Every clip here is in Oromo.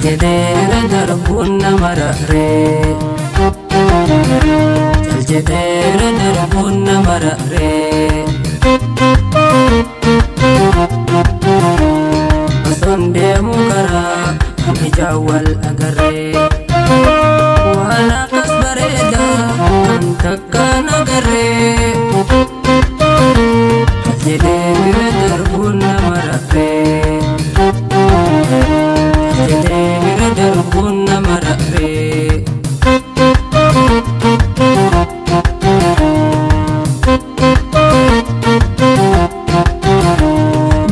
Jaljedhee bira darbuun nama raree. Jaljedhee bira darbuun nama raree. Osoon deemu karaa kan ijaan wal agarree. Waan akkas bareedaa kan takkaan agarree. Jaljedhee bira darbuun nama raree. Jaljedhee bira darbuun nama raree.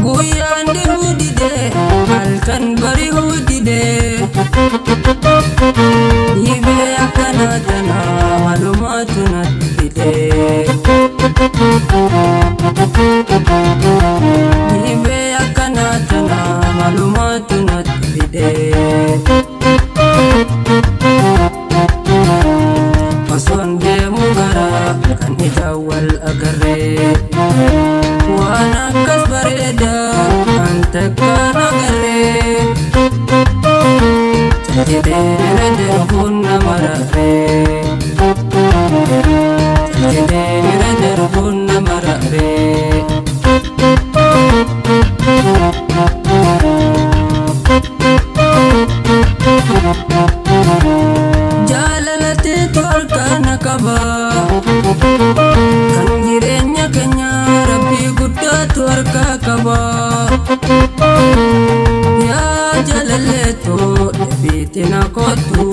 Guyyaan dhihuu didee halkan barihuu didee. Dhibee akkanaa tanaa malumaatu natti fidee. Dhibee akkanaa tanaa malumaatu natti fidee. Osoon deemu karaa kan ijaan wal agarree. Waan akkas bareedaa kan takkaan agarree. Jaljedhee bira darbuun nama raree. Jaljedhee bira darbuun nama raree. Jaalalatti harkaan qaba. Kan jireenya keenya rabbii guddaatu harkaa qaba. Yaa jaalalleetoo ofiitti na kottu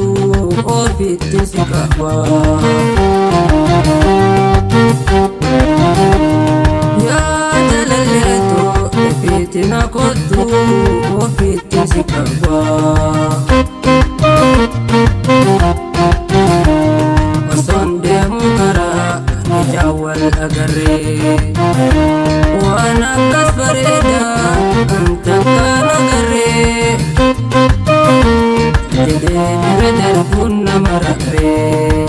ofiitti si qaba. Yaa jaalalleetoo ofiitti na kottu ofiitti si qaba. Osoon deemu karaa kan ijaan wal agarree. Waan akkas bareedaa kan takkaan agarree. Jaljedhee bira darbuun nama raree.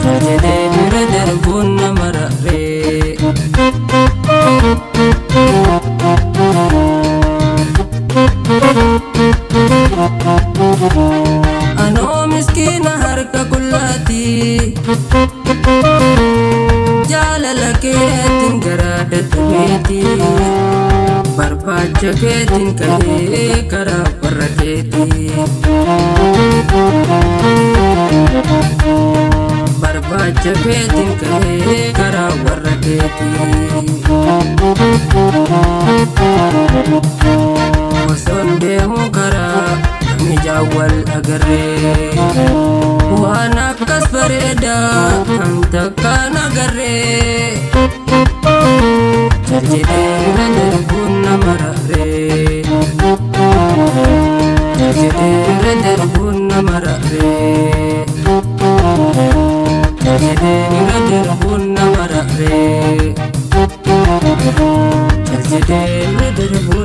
Jaljedhee bira darbuun nama raree. Anoo miskiina harka qullaati. Jaalala keetiin garaa dadhabeeti. Barbaacha keetiin ka'ee karaa warra keeti. Barbaacha keetiin ka'ee karaa warra keeti. Osoon deemu karaa kan ijaan wal agarree. Waan akkas bareedaa kan takkaan agarree. Jaljedhee bira darbuun nama raree. Jaljedhee bira darbuun nama raree. Jaljedhee bira darbuun nama raree. Jaljedhee bira darbuun.